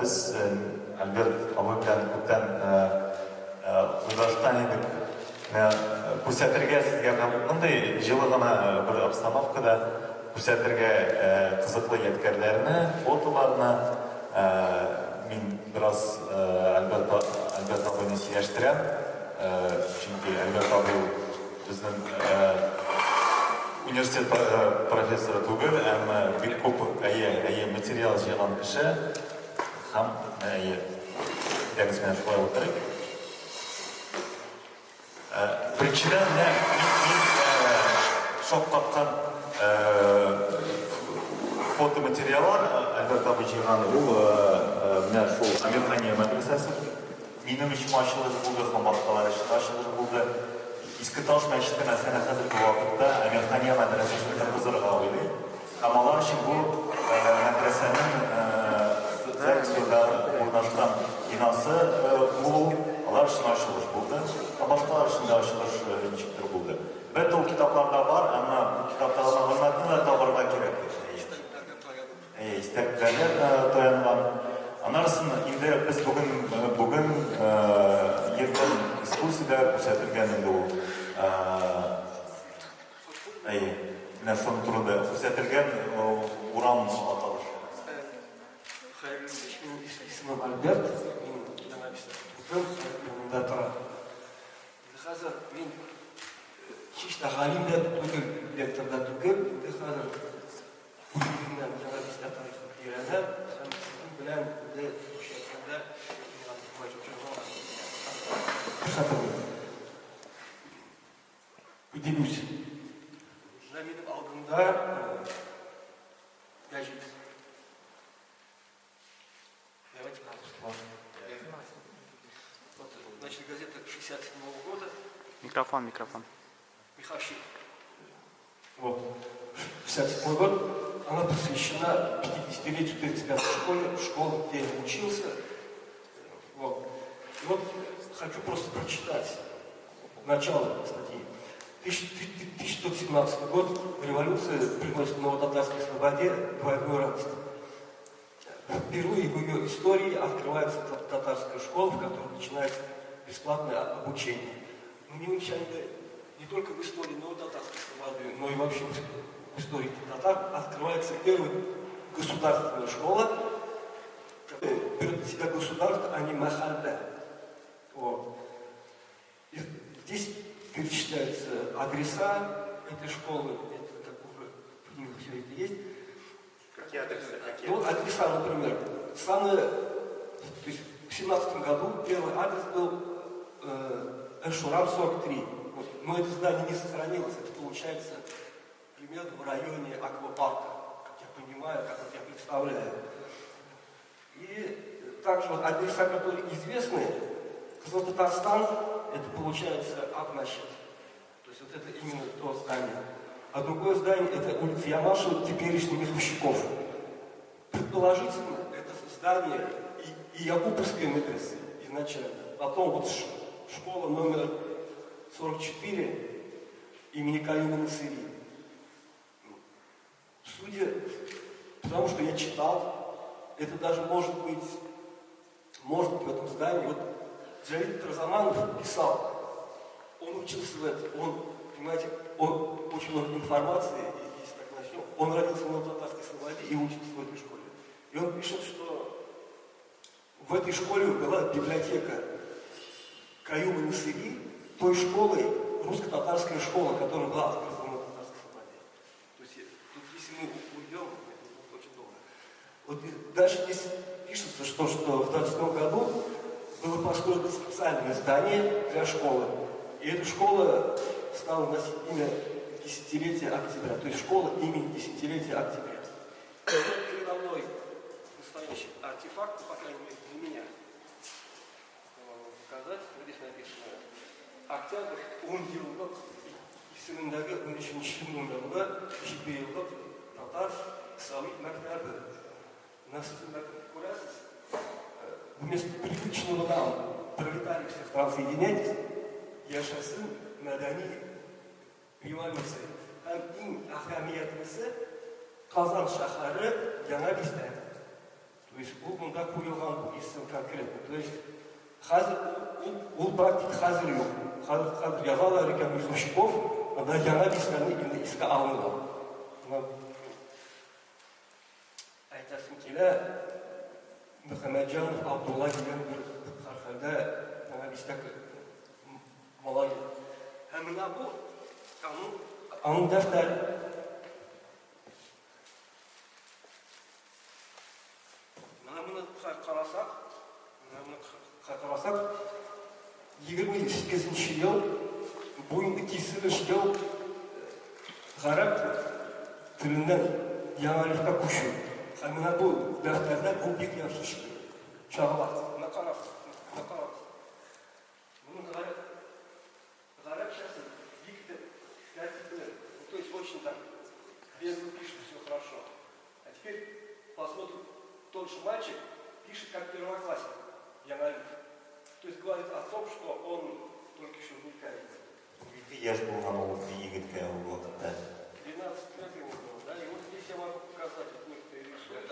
Без Альберт абый белән күптән уйлашкан идек. Менә күрсәтергә сезгә менә мондый җылы гына бер обстановкада күрсәтергә кызыклы ядкәрләрне, фотоларны. Мин бераз Альберт Альберт абыйны сөйләштерәм, чөнки Альберт абый ул безнең университет профессоры түгел, әмма бик күп, әйе, әйе, материал җыйган кеше. Һәм, әйе, әйдәгез менә шулай утырыйк. Беренчедән, менә мин шаккаткан фотоматериаллар Альберт абый җыйган, ул менә шул Әмирхания мәдрәсәсе. Минем өчен ачылыш булды һәм башкалар өчен ачылыш булды. Иске Таш мәчете, мәсәлән, хәзерге вакытта Әмирхания мәдрәсәсен торгызырга уйлый. Һәм алар өчен бу мәдрәсәнең ЗАГСда урнашкан бинасы булу алар өчен ачылыш булды. Һәм башкалар өчен дә ачылыш ничектер булды. Әлбәттә, ул китапларда бар, әмма бу китаптагы мәгълүматны да табырга кирәк бит. Әйе, истәлекләргә таянган. Аннарысын инде без бүген бүген иртән экскурсиядә күрсәтелгән инде ул. Әйе, менә шуның турында күрсәтелгән урам аталышы. Хәерле кич, минем исемем Альберт, мин Яңа Бистәдә тудым, янында торам. Инде хәзер мин һич тә галим дә түгел, лектор да түгел, инде хәзер Үземнән Яңа Бистә тарихын өйрәнәм һәм сезнең белән инде русча әйткәндә күрсәтермен. Поделюсь. Менә минем алдымда гәҗит. Давайте на Вот, значит, газета 67 года. Микрофон, микрофон. Михальчик. Вот. 67 год. Она посвящена 50-летию 35-й школе, школы, где я учился. Вот. И вот хочу просто прочитать начало статьи. 1917 год. Революция приносит новотатарской слободе двойную радость. Впервые в ее истории открывается татарская школа, в которой начинается бесплатное обучение. Ну, не, не только в истории новотатарской слободы, но и вообще в истории татар открывается первая государственная школа, которая берет на себя государство, а не махалля. Вот. И здесь перечисляются адреса этой школы, это как уже в книгах все это есть. Какие адреса? Какие? Ну, адреса, например, самые, то есть в 17 году первый адрес был Эшурам 43. Вот. Но это здание не сохранилось, это получается примерно в районе аквапарка, как я понимаю, как вот я представляю. И также вот адреса, которые известны, Кызыл Татарстан, это получается Акмачет. То есть вот это именно то здание. А другое здание это улица Ямашева, теперешний Михущиков. Предположительно, это здание и Якуповской медресы изначально. Потом вот школа номер 44 имени Каюма Насыри. Судя потому что я читал, это даже может быть в этом здании. Вот Джавид Тразаманов писал, он учился в этом, он, понимаете, он очень много информации, и если так начнем, он родился в Новотатарской слободе и учился в этой школе. И он пишет, что в этой школе была библиотека Каюма Насыри, той школы, русско-татарская школа, которая была открыта в Новотатарской слободе. То есть тут если мы уйдем, это будет очень долго. Вот дальше здесь пишется, что в 22 году было построено специальное здание для школы. И эта школа стала носить имя Десятилетия Октября. То есть школа имени Десятилетия Октября. Передо мной настоящий артефакт, по крайней мере для меня. Показать. Здесь написано Октябрь 10 еллык исемендәге 13 номерлы җидееллык татар ислами мәктәбе. Менә сез күрәсез, вместо привычного нам пролетарий всех стран соединяйтесь, яшәсен мәдәни революция. Һәм иң әһәмиятлесе Казан шәһәре Яңа Бистә. То есть ул монда куелган бу исем конкретно. То есть хәзер ул, ул практик хәзер юк. Хәзер, хәзер язалар икән Михущиков, анда Яңа бистәне инде искә алмыйлар. Менә әйтәсем килә, Мөхәммәтҗанов Абдулла дигән бер һәрхәлдә Яңа бистә малае. Һәм менә бу аның аның дәфтәре. Менә моны карасак, менә моны карасак, 28 ел, бу инде киселеш ел гарәп теленнән яңалифкә күчү. Һәм менә бу дәфтәрдә бу бик яхшы чагыла. Менә карагыз, менә карагыз. Моның гарәп гарәпчәсе бик тә тәртипле. Ну, то есть очень так бегло пишет, все хорошо. А теперь посмотрим, тот же мальчик пишет как первоклассник, Яңалиф. То есть говорит о том, что он только еще вникает. 12 яшь булган ул егеткә ул вакытта. 12 лет ему было, да? И вот здесь я могу показать вот некоторые рисунки.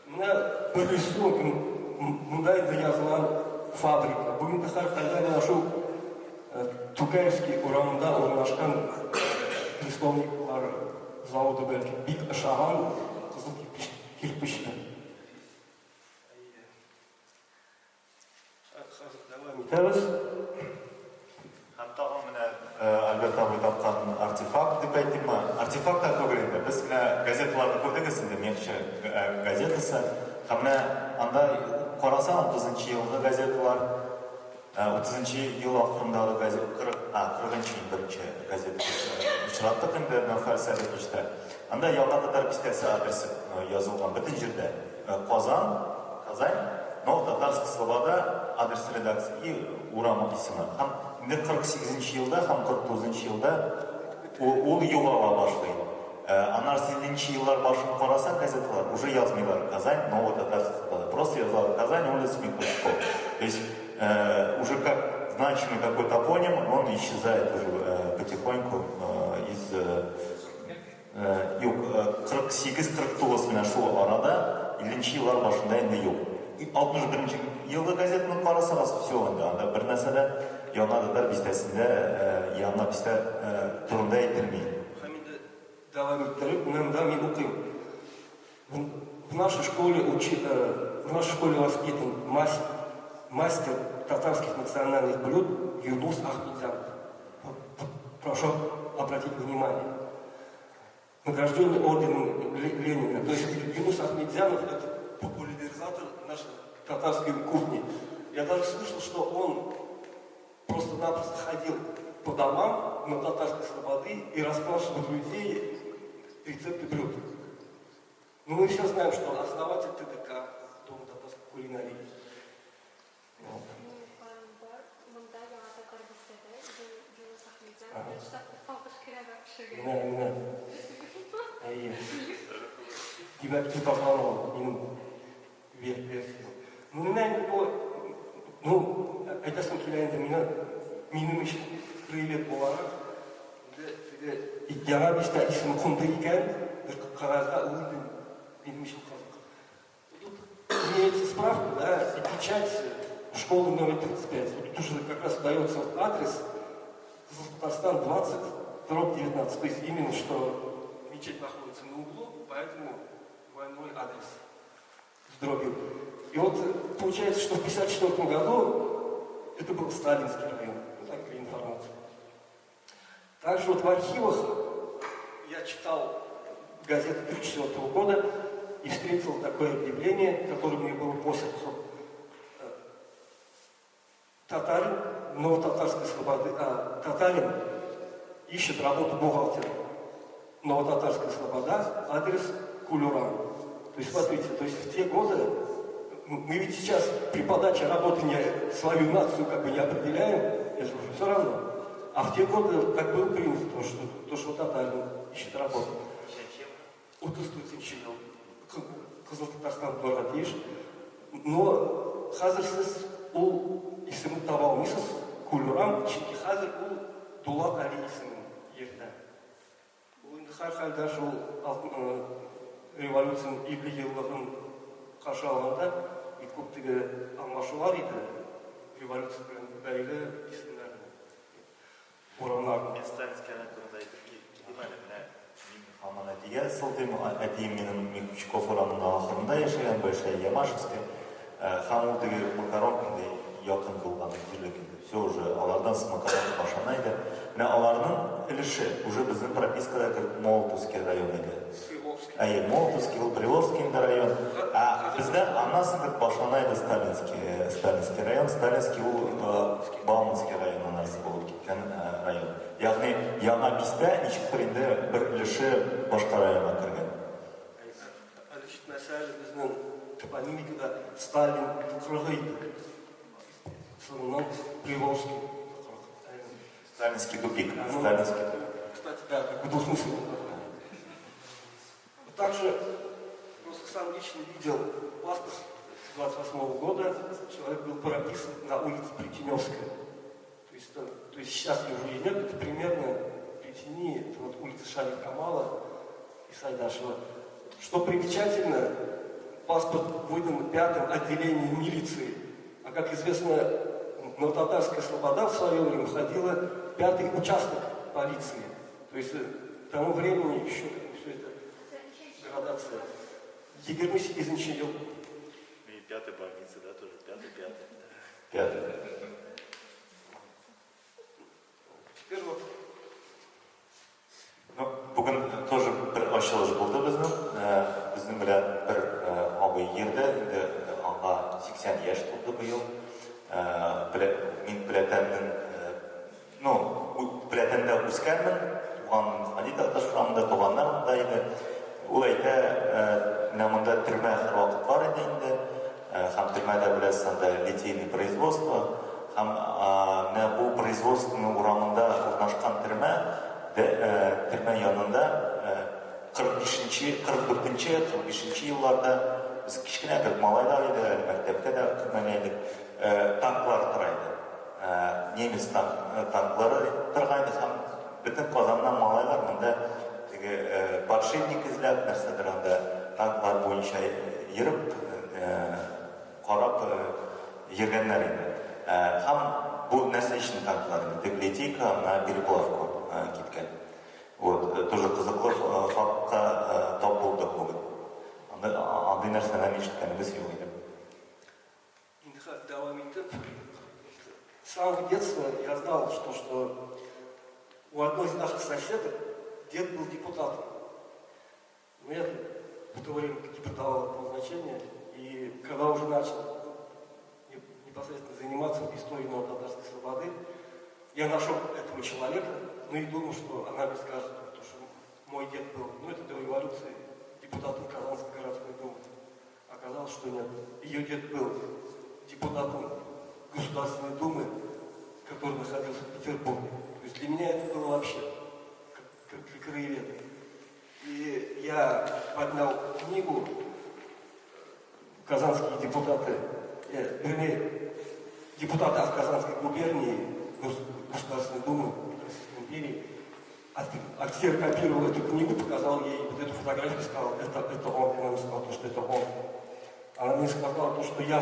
Менә бер рисунок, монда инде язылган фабрика. Бу инде һәрхәлдә менә шул Тукаевский урамында урнашкан крестовниклар заводы бәлки бик ошаган кызыл кирпечле. Хәзер дәвам итәбез. Һәм тагын менә Альберт абый тапкан артефакт дип әйтимме? Артефакт та түгел инде. Без менә газеталарны күрдегез инде, Мекче газетасы. Һәм менә анда карасаң, 30 елгы газеталар, 30 ел ахырындагы газет, 40, а, 40 ел беренче газета очраттык инде Нәүфәл Сәлиховичта. Анда Яңа татар бистәсе адресы язылган бөтен җирдә. Казан, Казань, Ново-Татарская Слобода, адрес редакции и урам исеме. Һәм инде 48 елда һәм 49 елда ул югала башлый. Аннары 80 еллар башын карасаң газеталар уже язмыйлар Казань, Ново-Татарская Слобода. Просто язалар Казань, улица Михальчикова. То есть уже как значимый такой топоним, он исчезает уже потихоньку из юк, 48-49 менә шул арада 50 еллар башында инде юк. 61 елгы газетаны карасагыз, все инде анда бер нәрсә дә Яңа татар бистәсендә Яңа бистә турында әйтелми. Һәм инде дәвам иттереп, менә монда мин укыйм. В нашей школе учи, в нашей школе воспитан мастер татарских национальных блюд Юнус Ахмедзянов. Прошу обратить внимание. Награжденный орденом Ленина. То есть Юнус Ахмедзянов – это популяризатор нашей татарской кухни. Я даже слышал, что он просто-напросто ходил по домам на Татарской Слободы и расспрашивал людей рецепты блюд. Но мы все знаем, что основатель ТТК, Дом татарской кулинарии. Вот. Монда Яңа татар бистәдә Юнус Ахмедзянов штаб. Менә, менә. Әйе. Димәк, дип аңлау минем версиям. Ну, менә инде бу, ну, әйтәсем килә инде, мине минем өчен краевед буларак, инде теге Яңа бистә исеме кунды икән, бер кәгазьгә ул инде минем өчен кызык. Тут имеется справка, да, и печать школы номер 35. Вот тут уже как раз дается адрес Татарстан 20/19. То есть именно, что мечеть находится на углу, поэтому двойной адрес с дробью. И вот получается, что в 1954 году это был Сталинский район. Ну, так для информации. Также вот в архивах я читал газету 1934 года и встретил такое объявление, которое мне было по сердцу. Татарин, Новотатарской Слободы, татарин ищет работу бухгалтера. Новотатарская Слобода, адрес Кулюран. То есть, смотрите, то есть в те годы, мы ведь сейчас при подаче работы не, свою нацию как бы не определяем, это же уже все равно. А в те годы так было принято, то, что татарин ищет работу. 34 ел Кызыл Татарстан булырга тиеш. Но хәзер сез ул исемне таба алмыйсыз Кулюрам, чөнки хәзер ул Дулат Али исемен йөртә. Ул инде һәрхәлдә шул Революциянең 50 еллыгын каршы алганда бик күп теге аңлашулар иде, революция белән бәйле исемнәрне, урамнарны. Мин Сталинский район турында әйтеп китим әле. Менә мин һаман әтигә сылтыйм. Әтием минем Михчуков урамында ахырында яшәгән, Большая Ямашевская. Һәм ул теге Макаронка инде якын булган җирлек инде. Все уже алардан соң Макаронка башлана иде. Менә аларның өлеше уже безнең пропискада кереп Молотовский район иде. Приволжский. Әйе, Молотовский ул Приволжский инде район. Ә бездә аннан соң кереп башлана иде Сталинский, Сталинский район. Сталинский ул Бауманский районы нәрсә булып киткән район. Ягъни Яңа бистә ничектер инде бер өлеше башка районга кергән. Әле җитмәсә әле безнең топонимикада Сталин тыкрыгы иде. Соңыннан Приволжский тыкрык. Сталинский тупик. Сталинский тупик. Кстати, да, как бы двусмысленно название. Также просто сам лично видел паспорт 28 года. Человек был прописан на улице Плетеневская. То есть сейчас ее уже нет, это примерно Плетени, это вот улица Шариф Камала и Сайдашева. Что примечательно, паспорт выдан пятым отделением милиции. А как известно, Новотатарская слобода в свое время входила в пятый участок полиции. То есть к тому времени еще как бы все это градация. 28 ел. И пятой больницы, да, тоже пятый, пятый. Пятый. Теперь вот Ну, бүген тоже бер ачылыш булды безнең. Безнең белән бер абый йөрде, инде аңа 80 яшь тулды быел. Мин Пеләтәннең, ну, Пеләтәндә үскәнмен, туган Һади Такташ урамында, туганнар монда иде. Ул әйтә, менә монда төрмә һәрвакыт бар иде инде. Һәм төрмәдә беләсез, анда литейный производство. Һәм менә бу производствоның урамында урнашкан төрмә, төрмә янында 45-нче, 44-нче, 45-нче елларда без кечкенә бер малайлар иде, әле мәктәптә дә кермәгән идек, танклар тора иде. Немец танклары торган иде һәм бөтен Казаннан малайлар монда теге подшипник эзләп, нәрсәдер анда танклар буенча йөреп, карап йөргәннәр иде. Һәм бу нәрсә өчен танклар инде? Теге литейка на переплавку киткән. Вот, тоже кызыклы фактка тап булдык бүген. Андый нәрсәләрне ишеткәнебез юк иде. Инде дәвам итеп, с самого детства я знал, что у одной из наших соседок дед был депутатом. Но я в то время не придавал этому значения. И когда уже начал непосредственно заниматься историей Новотатарской слободы, я нашел этого человека, ну и думал, что она мне скажет, то, что мой дед был, ну это до революции, депутатом Казанской городской думы. Оказалось, что нет. Ее дед был депутатом Государственной Думы, который находился в Петербурге. То есть для меня это было вообще как для краеведа. И я поднял книгу «Казанские депутаты», вернее, депутаты от Казанской губернии Государственной Думы Российской империи. Ксерокопировал эту книгу, показал ей вот эту фотографию, сказал, это он. Она мне сказала, то, что это он. Она мне сказала, то, что я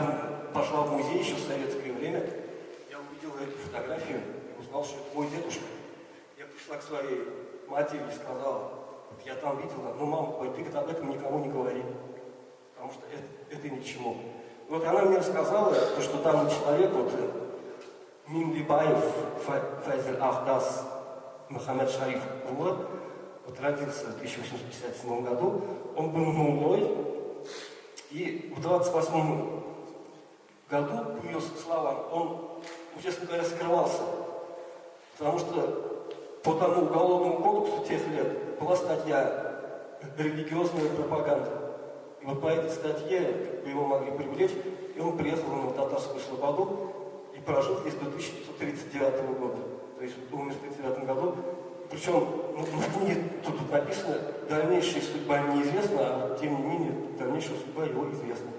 пошла в музей еще в советское время, я увидела эту фотографию и узнал, что это мой дедушка. Я пришла к своей матери и сказала, вот я там видела, ну, мама говорит, ты об этом никому не говори, потому что это ни к чему. И вот она мне рассказала, то, что данный человек, вот Минлибаев Файзель Ахдас Мухаммед Шариф улы, вот родился в 1857 году, он был муллой, и в 28 году, по ее словам, он, ну, честно говоря, скрывался, потому что по тому уголовному кодексу тех лет была статья «Религиозная пропаганда». И вот по этой статье как бы, его могли привлечь, и он приехал на Татарскую слободу и прожил здесь до 1939 года. То есть вот умер в 1939 году. Причем ну, в книге тут написано, дальнейшая судьба неизвестна, а вот, тем не менее дальнейшая судьба его известна.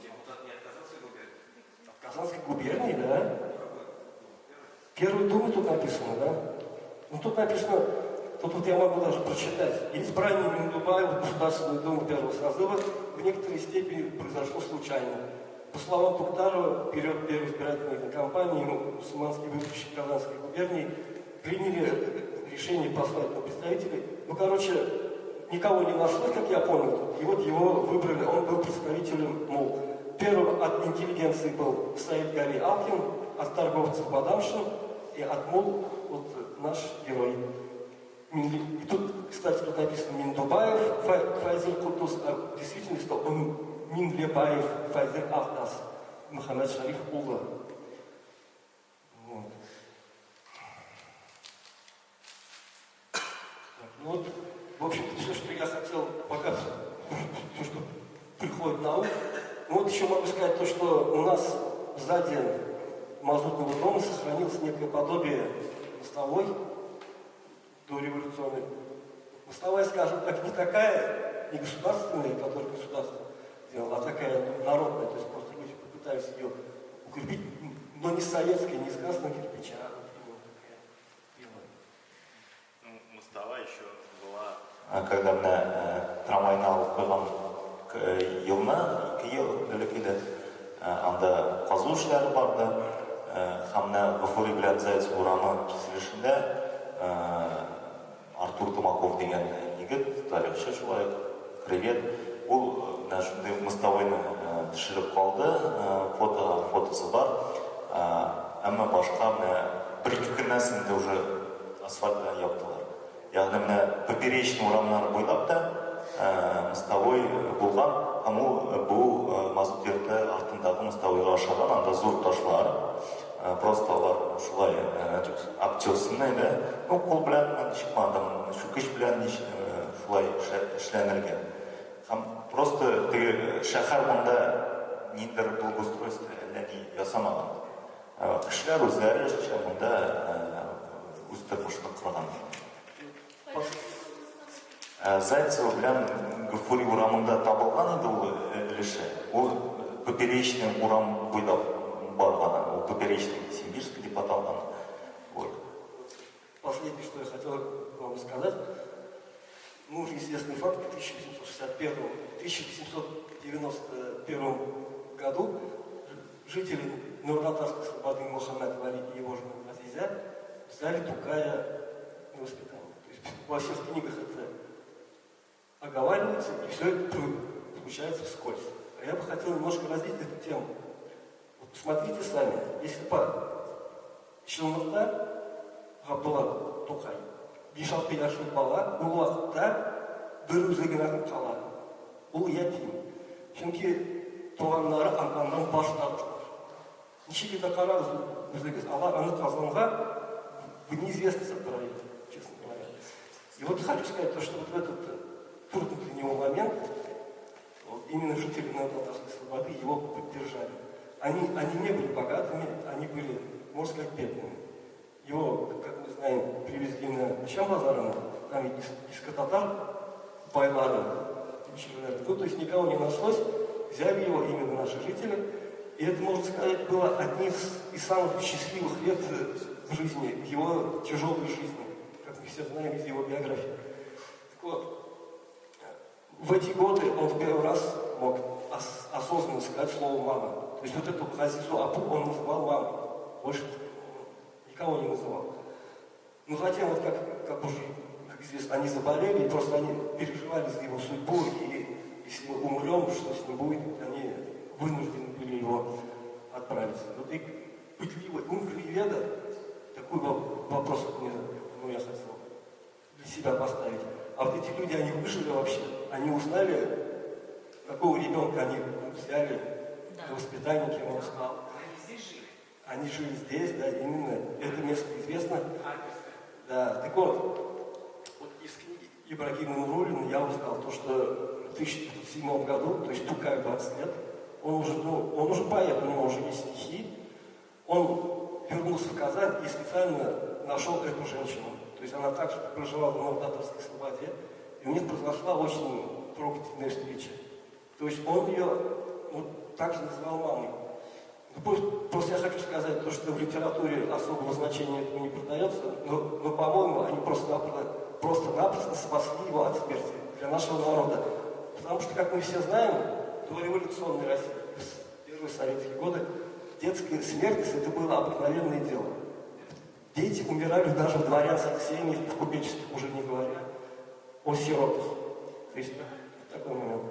Депутат не от Казанской губернии? От Казанской губернии, да. Первую думу тут написано, да? Ну тут написано Тут вот я могу даже прочитать. Избрание Миндубаева в Государственную Думу первого созыва в некоторой степени произошло случайно. По словам Туктарова, в период первой избирательной кампании мусульманские выборщики Казанской губернии приняли решение послать на представителей. Ну, короче, никого не нашлось, как я понял. И вот его выбрали, он был представителем МУЛ. Первым от интеллигенции был Саид Гали Алкин, от торговцев Бадамшин и от МУЛ вот наш герой. И тут, кстати, тут написано Миндубаев Файзель Куддус, а в действительности он Минлебаев Файзель Ахтас Мухаммад Шариф Улла. Вот. Так, ну вот, в общем-то, все, что я хотел, пока все, что приходит на ум. Ну вот еще могу сказать то, что у нас сзади мазутного дома сохранилось некое подобие мостовой дореволюционной. Мостовая, скажем так, не такая, не государственная, которую государство делало, а такая народная, то есть просто люди попытались ее укрепить, но не советская, не из красного кирпича, а вот именно такая белая. Ну, мостовая еще была... Когда менә трамвайны алып куйган елны, 2 ел элек иде, анда казу эшләре барды, һәм менә Гафури белән Зайцев урамы киселешендә Артур Тумаков дигән егет, тарихчы шулай ук, кревед, ул менә шундый мостовойны төшереп калды, фотосы бар, әмма башка менә бер-ике көннән соң инде уже асфальт белән яптылар. Ягъни менә поперечный урамнар буйлап та мостовой булган, һәм ул бу мазут йорты артындагы мостовойга ошаган, анда зур ташлар, просто алар шулай обтесанный, да, ну, кул белән ничек анда, чүкеч белән шулай эшләнелгән. Һәм просто теге шәһәр монда ниндидер благоустройство әллә ни ясамаган. Кешеләр үзләре монда үз тормышын корган. Зайцева белән Гафури урамында табылган иде ул өлеше. Ул поперечный урам буйлап барган, ул поперечный Симбирск дип аталган. Вот. Последнее, что я хотел вам сказать, ну, уже известный факт, в 1891 году жители Нурлатарской слободы Мухаммед Вали и его жена Азизя взяли Тукая на воспитание. То есть во всех книгах это оговаривается, и все это получается вскользь. А я бы хотел немножко развить эту тему. Вот посмотрите сами, если по чынлыкта Габдулла Тукай 5-6 яшьлек бала, ул вакытта бер үзе генә кала. Ул ятим. Чөнки туганнары аннан баш тарттылар. Ничек итә карагыз үзегез, алар аны Казанга в неизвестность отправили, честно говоря. И вот хочу сказать то, что вот в этот трудный для него момент вот, именно жители Новотатарской слободы его поддержали. Они не были богатыми, они были, можно сказать, бедными. Его, как мы знаем, привезли на Печан-базарына, там из татар байлары, ну, то есть никого не нашлось, взяли его именно наши жители. И это, можно сказать, было одним из самых счастливых лет в жизни, в его тяжелой жизни, как мы все знаем из его биографии. Так вот, в эти годы он в первый раз мог осознанно сказать слово «мама». То есть вот эту Азизу Апу он называл мамой, больше никого не называл. Но затем, вот как уже, как известно, они заболели, и просто они переживали за его судьбу, и если мы умрем, что с ним будет, они вынуждены были его отправить. Вот и пытливый ум краеведа, такой вопрос мне, ну, я хотел для себя поставить. А вот эти люди, они выжили вообще, они узнали, какого ребенка они взяли, да, для воспитания, кем он стал. Они здесь жили? Они жили здесь, да, именно. Это место известно. Да, так вот, вот из книги Ибрагима Нуруллина я узнал то, что в 1907 году, то есть Тукаю 20 лет, он уже, ну, он уже поэт, у него уже есть стихи, он вернулся в Казань и специально нашел эту женщину. То есть она также проживала в Новотатарской слободе, и у них произошла очень трогательная встреча. То есть он ее, ну, также называл мамой. Ну, просто я хочу сказать, то, что в литературе особого значения этому не придается, но по-моему, они просто просто-напросто спасли его от смерти для нашего народа. Потому что, как мы все знаем, до революционной России, в первые советские годы, детская смертность – это было обыкновенное дело. Дети умирали даже в дворянских семьях, в купеческих, уже не говоря о сиротах. То есть такой момент.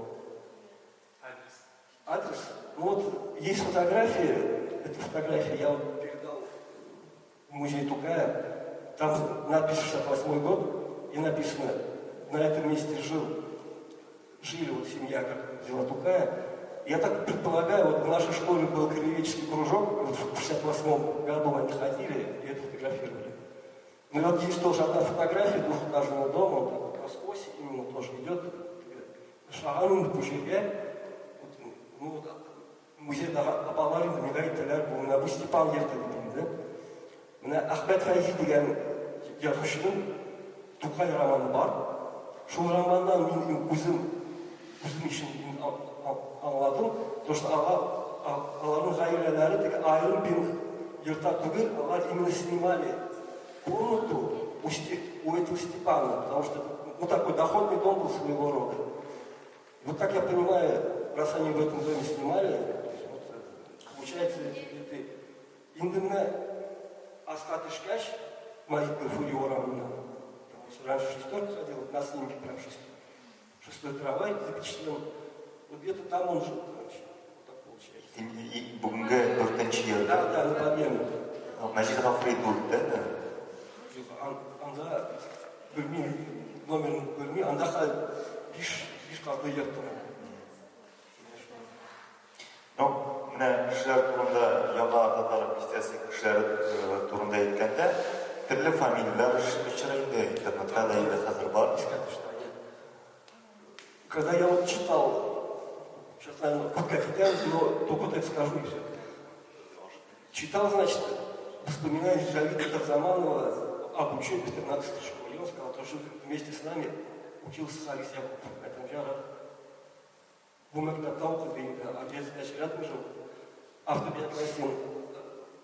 Адрес. Адрес? Ну вот есть фотографии, эта фотография я вот передал в музей Тукая. Там надпись 68 год, и написано, на этом месте жили вот семья, как взяла Тукая. Я так предполагаю, вот в нашей школе был краеведческий кружок, вот в 68 году они ходили и это фотографировали. Ну и вот есть тоже одна фотография двухэтажного дома, вот так вот раскосе именно тоже идет. Шаганын бу җиргә, вот, ну вот, музейдагы апалар инде миңа әйттеләр, бу менә бу Степан йорты дип инде. Менә Әхмәт Фәйзи дигән язучының Тукай романы бар. Шул романнан мин үзем өчен аңладым, то что аларның гаиләләре теге аерым бер йортта түгел, алар именно снимали комнату у этого Степана, потому что ну, такой доходный дом был своего рода. Вот так я понимаю, раз они в этом доме снимали, то есть вот, получается, это инде менә аска төшкәч, Мәҗит Гафури урамына, там вот раньше шестерка ходил, на снимке прям шестой трамвай запечатлен. Вот где-то там он жил, короче. Вот так получается. И бүгенге дүртенче йорт. Да, на подъеме. Мәҗит Гафури дүрттә дә. Анда белмим, номерын белмим, анда хәзер биш катлы йорт тора. Ну, менә кешеләр турында, Яңа татар бистәсе кешеләре турында әйткәндә, төрле фамилияләр очрый инде, интернетта да инде хәзер бар. Когда я вот читал, сейчас, наверное, как официально, но только вот это скажу и все. Читал, значит, воспоминания Джавида Тарзаманова об учебе в 13-й школе. Он сказал, то, что вместе с нами учился Харис Якупов. Это Жара. Бу мәктәптә укыды инде, отец значит, рядом жил. Автобиографиясын,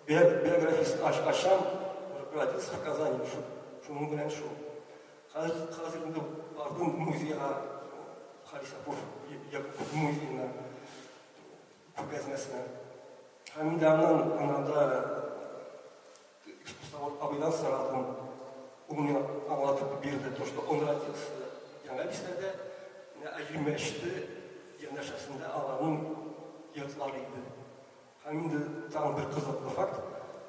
биографиясын ачам, родился в Казани, шуның белән шул. Хәзер инде бардым музейга, Харис Якупов музеена, күргәзмәсенә. Һәм инде аннан да экскурсовод абыйдан сорадым. Ул миңа аңлатып бирде, то, что он родился Яңа бистәдә, Әҗи мәчете янәшәсендә аларның йортлары иде. Һәм инде тагын бер кызыклы факт.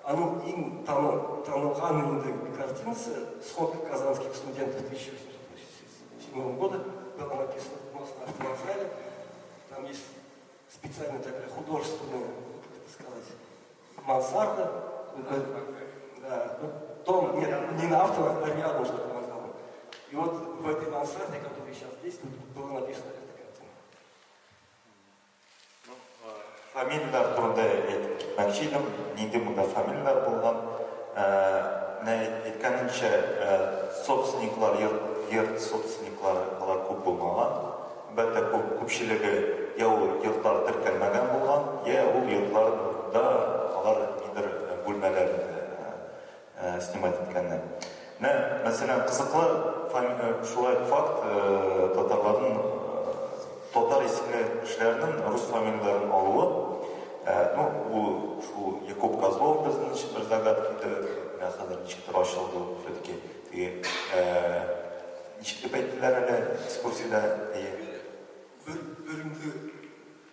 Аның иң танылган инде картинасы «Сходка казанских студентов 1887 года» была написана у нас на автовокзале. Там есть специальная такая художественная, как это сказать, мансарда. Да, вот дом, нет, не на автовокзале, а рядом с автовокзалом. И вот в этой мансарде, которая сейчас действует, была написана эта картина. Ну, фамилияләр турында әйтеп китмәкче идем. Нинди монда фамилияләр булган? Менә әйткәнемчә, собственниклар, йорт собственниклары алар күп булмаган. Әлбәттә, күпчелеге я ул йортлар теркәлмәгән булган, я ул йортларда алар нидер бүлмәләр снимать иткәннәр. Менә, мәсәлән, кызыклы шулай факт, татарларның татар исемле кешеләрнең рус фамилияләрен алуы. Ну, ул шул Якуб Козлов безнең өчен бер загадка иде. Менә хәзер ничектер ачылды ул все-таки. Теге, ничек дип әйттеләр әле экскурсиядә? Әйе. Бер инде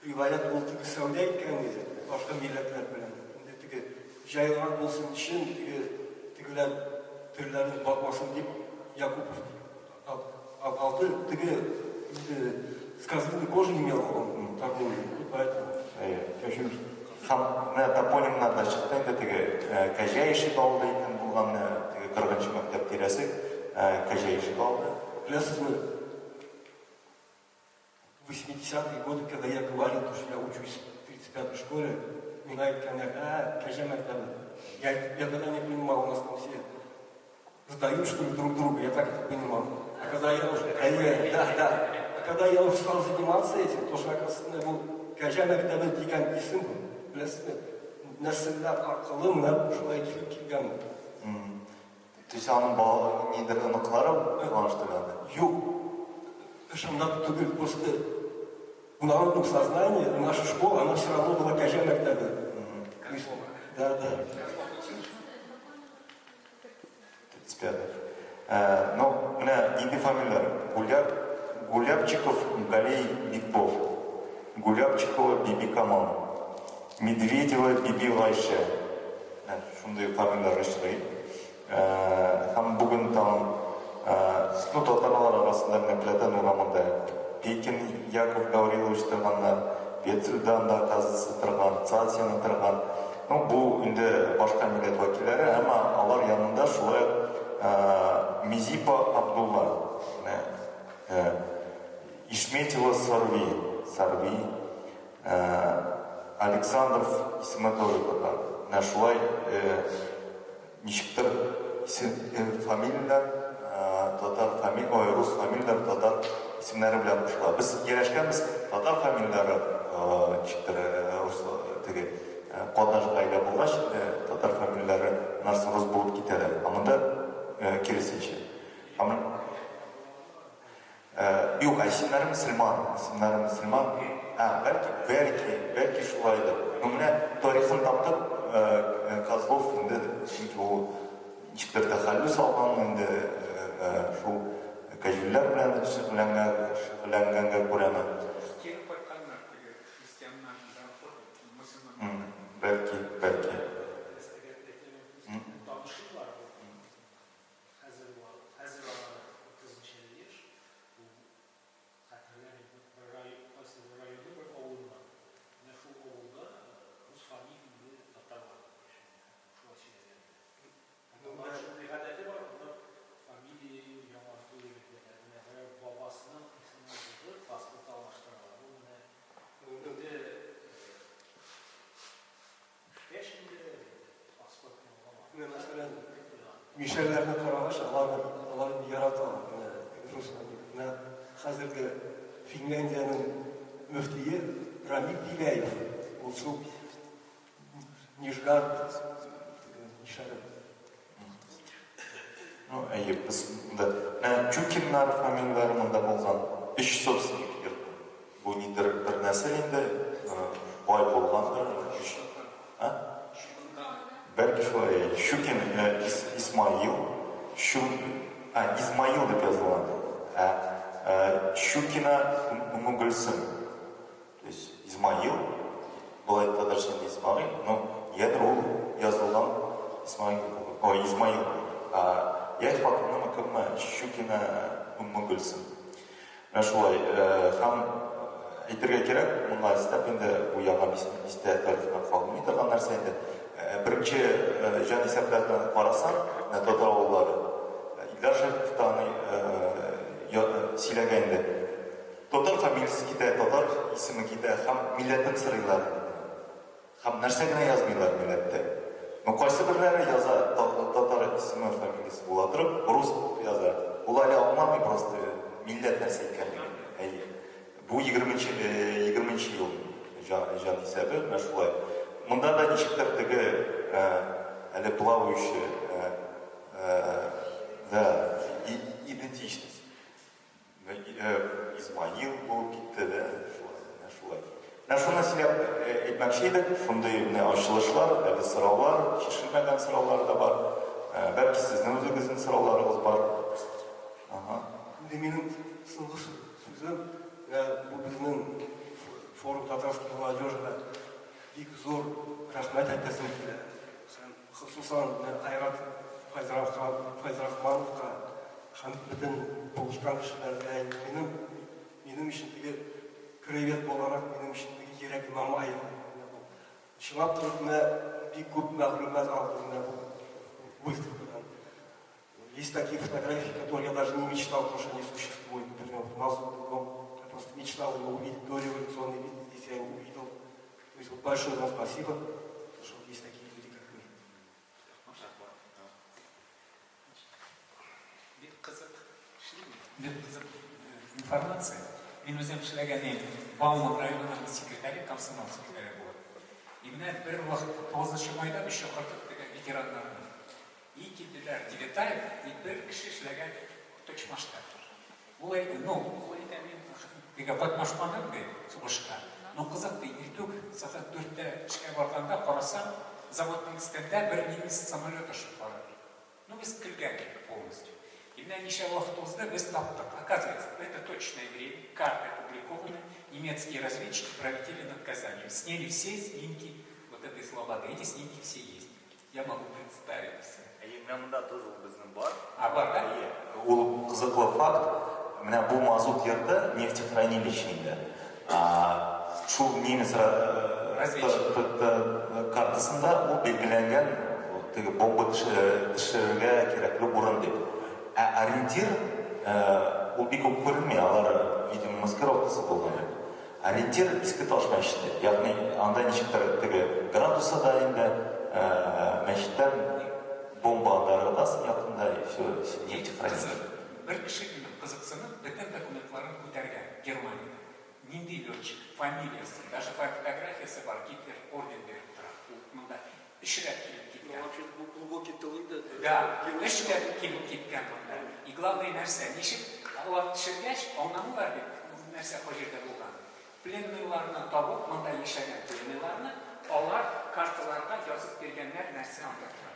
риваять ул теге сәүдә иткән иде башка милләтләр белән. Инде теге җайлырак булсын өчен, теге тегеләр телләрен батмасын дип Якупов алды. Теге инде с козлиной кожи имел он торговлю, поэтому Әйе. Һәм менә топонимнар да чыкты инде, теге Кәҗә ишек алды икән булган, теге 40 мәктәп тирәсе, Кәҗә ишек алды. Беләсезме, в 80-е годы, когда я говорил, что я учусь в 35-й школе, миңа әйткәннәр, а, Кәҗә мәктәбе. Я тогда не понимал, у нас там все сдают, что ли, друг друга, я так это понимал. А когда я уже, да, а когда я уже стал заниматься этим, то что, оказывается, бу Кәҗә мәктәбе дигән исем, беләсезме, нәселләр аркылы менә шулай килеп килгән. То есть аның бала нидер оныклары булган что ли анда? Юк, ышанлап түгел, просто в народном сознании наша школа, она все равно была Кәҗә мәктәбе. То есть, да. 35. Ну, менә нинди фамилияләр? Гуляп, Гулябчиков Галей Бикбов, Гулябчикова Биби Камал, Медведева Биби Гайшә. Менә шундый фамилияләр очрый. Һәм бүген тагын, ну, татарлар арасында менә Платон урамында Пекин Яков Гаврилович торганнар, Петр да анда, оказывается, торган, Цатина торган. Ну, бу инде башка милләт вәкилләре, әмма алар янында шулай ук Мизипа Абдулла, менә Ишметьева Сарви, Сарви, Александров исеме тоже татар. Менә шулай ничектер фамилияләр татар фами ой, рус фамилияләр татар исемнәре белән кушыла. Без ияләшкәнбез, татар фамилияләре ничектер рус теге катнаш гаилә булгач, татар фамилияләре нарсы рус булып китәләр. Ә монда киресенчә. Һәм юк, ә исемнәре мөселман, исемнәре мөселман. Ә, бәлки, бәлки, бәлки шулайдыр. Ну, менә тарихын таптык, Козлов инде, чөнки ул ничектер тәхәллүс алган инде, шул кәҗүлләр белән шөгыльләнгән, шөгыльләнгәнгә күрәме? Кире кайтканнар теге христианнар, мөселманнар. Бәлки, бәлки. Танышым бар, хәзер алар 30 яшь, бу хәтерләмим, бер район, кайсы бер районның бер авылыннан. Менә шул авылда рус фамилияле татарлар яши. Шулай сөйләгән. Алар шундый гадәте бар, алар фамилия яңарту егетләр. Менә берәр бабасының исемен булды, паспорт алмаштыралар. Ул менә инде үскәч инде паспортны алган. Менә, мәсәлән, мишәрләрне карагач, аларны яраталар. Менә рус фамилия. Менә хәзерге Финляндиянең мөфтие Рамил Беляев. Ул шул Нижгар мишәре. Ну, әйе, без монда менә Чукиннар фамилияләре монда булган. Өч собственник йорты. Бу нидер бер нәсел инде, бай булгандыр. Өч. А? Бәлки шулай. Щукин Исмаил, Щу, а, Измаил дип язылган. Ә Щукина Уммугөлсем. То есть Измаил, болай татарча инде Исмаил, но ядер ул язылган Исмаил, ой, Измаил. А яшь хатынымы кемме Щукина Уммугөлсем. Менә шулай, һәм әйтергә кирәк, моңа өстәп инде бу яңа бистә тарихына калмый торган нәрсә инде. Беренче җан исәпләрен карасаң, менә татар авыллары, Илдар Шәрипов та аны сөйләгән инде. Татар фамилиясе китә, татар исеме китә һәм милләтен сорыйлар. Һәм нәрсә генә язмыйлар милләттә. Ну, кайсы берләре яза, татар исеме, фамилиясе була торып, рус булып яза. Ул әле аңламый просто милләт нәрсә икәнлеген. Әйе. Бу 20 ел җан исәбе, менә шулай. Монда да ничектер теге әле плавающий, да, идентичность. Измаил булып китте дә, шулай, менә шулай. Менә шуны сөйләп әйтмәкче идек, шундый менә ачылышлар, әле сораулар, чишелмәгән сораулар да бар. Бәлки сезнең үзегезнең сорауларыгыз бар. Ага. Инде минем соңгы сүзем, менә бу безнең форум татарской молодежи бик зур рәхмәт әйтәсем килә. Һәм хосусан менә Айрат Фәйзрахмановка һәм бөтен булышкан кешеләргә. Минем өчен теге краевед буларак минем өчен теге йөрәк Мамаева. Чынлап торып менә бик күп мәгълүмат алдым менә бу выставкадан. Есть такие фотографии, которые я даже не мечтал, потому что они существуют. Например, вот Мазутный дом. Я просто мечтал его увидеть, дореволюционный вид, здесь я его увидел. То есть вот большое вам спасибо, что вот есть такие люди, как вы. Бик кызык, бик кызык информация. Мин үзем эшләгән Бауман районының секретаре, комсомол секретаре булып. И менә бер вакыт 9 майда без чакырдык теге ветераннарны. И килделәр Девятаев и бер кеше эшләгән Точмашта. Ул әйтте, ну, ул әйтә, мин теге катнашмадым, ди, сугышка. Но кызык, ди, иртүк сәгать дүрттә эшкә барганда карасам, заводның өстендә бер немец самолеты очып бара, ди. Ну, без көлгән идек полностью. И менә ничә вакыт узды, без таптык. Оказывается, это точное время, карты опубликованы, немецкие разведчики пролетели над Казанью, сняли все снимки вот этой слободы. Эти снимки все есть. Я могу представить все. Әйе, менә монда тоз ул безнең бар. А, бар, да? Әйе, ул кызыклы факт. Менә бу мазут йорты нефтехранилище инде. Шул немец картасында ул билгеләнгән теге бомба төшерергә кирәкле урын дип. Ә ориентир ул бик үк күренми, алар, видимо, маскировкасы булган. Ориентир Иске Таш мәчете, ягъни анда ничектер теге градусы да инде мәчеттән бомба анда ыргытасың якында и все, нефтехранилище. Кызык, бер кеше минем кызыксынып бөтен документларын күтәргән Германиядә. Нинди летчик, фамилиясе, даже фотографиясе бар, Гитлер орден биреп тора. Ул монда өч рәт килеп Ну, киткән. вообще глубокий тыл инде. Да, өч рәт килеп киткән монда. И главное нәрсә, ничек алар төшергәч, аңламыйлар бит, нәрсә кай җирдә булган. Пленныйларны табып, монда яшәгән пленныйларны, алар карталарга язып биргәннәр нәрсә анда тора.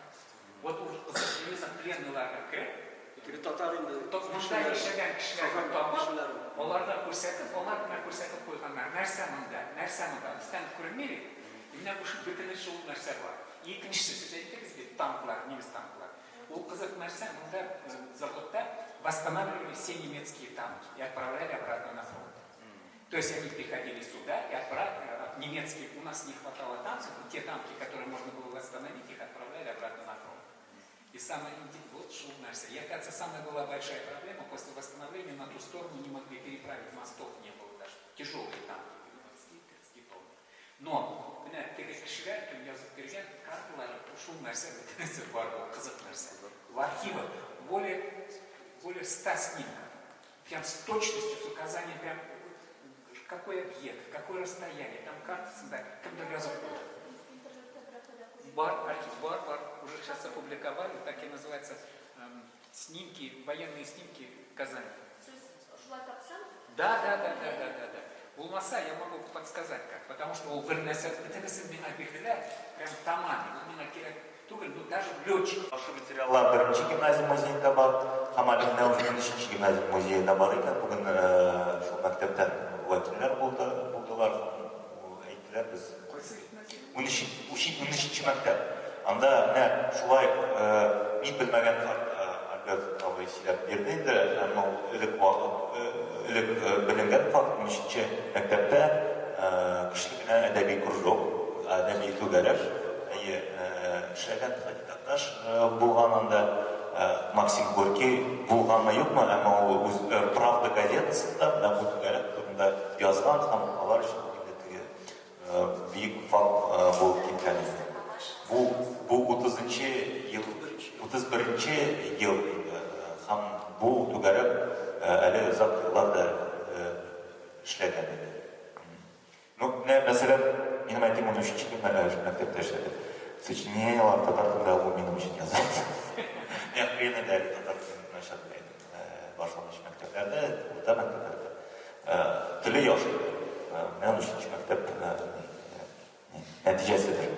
Вот ул кызык, именно пленныйларга кереп, Теге татар инде. монда яшәгән кешеләрне табып, аларга күрсәтеп, алар менә күрсәтеп куйганнар. Нәрсә монда, нәрсә монда, өстән күренми бит. Менә бу бөтенесе шул нәрсә бар. Икенчесе, сез әйттегез бит, танклар, немец танклар. Ул кызык нәрсә, монда заводта восстанавливали все немецкие танки и отправляли обратно на фронт. То есть они приходили сюда и отправляли, немецкие, у нас не хватало танков, и те танки, которые можно было восстановить, их отправляли обратно на фронт. И самое интересное, вот шул нәрсә. И, оказывается, самая была большая проблема, после восстановления на ту сторону не могли переправить, мостов не было даже. Тяжелые танки были, 20-30 тонн. Но, менә теге кешеләр, кем язып биргән карталары, шул нәрсә бөтенесе бар, ул кызык нәрсә. В архивах более 100 снимков. Прям с точностью, с указанием, прям какой объект, какое расстояние, там картасында кемдер язып куйган. Интернетта берәүдә дә Бар, архив, бар, бар, уже сейчас опубликовали, так и называется, снимки, военные снимки Казани. Сез шулай тапсаң, Да. Булмаса, я могу подсказать как, потому что ул бер нәрсә бөтенесен миңа бирделәр, прям томами, ул миңа кирәк түгел, ну даже летчик. Шушы материаллар беренче гимназия музеенда бар, һәм әле менә уже 13 гимназия музеенда бар икән. Бүген шул мәктәптән вәкилләр булды, булдылар, һәм әйттеләр без Кайсы гимназия? 13 мәктәп. Анда менә шулай мин белмәгән факт Альберт абый сөйләп бирде инде, әмма ул элек беленгән факт, 13 мәктәптә көчле генә әдәби кружок, әдәби түгәрәк, әйе, эшләгән Һади Такташ булган анда, Максим Горький булганмы юкмы, әмма ул үз Правда газетасында менә бу түгәрәк турында язган һәм алар өчен инде теге бөек факт булып киткән инде. Бу 30 ел, 31 ел инде, һәм бу түгәрәк әле озак еллар да эшләгән иде. Ну, менә мәсәлән, минем әтием 13 мәктәптә эшләде. Сочинениелар татар телендә ул минем өчен яза. Мин кыен иде әле татар телен начар белә идем. Башлангыч мәктәпләрдә, урта мәктәпләрдә. Теле яхшы иде. Менә 13 мәктәп нәтиҗәседер.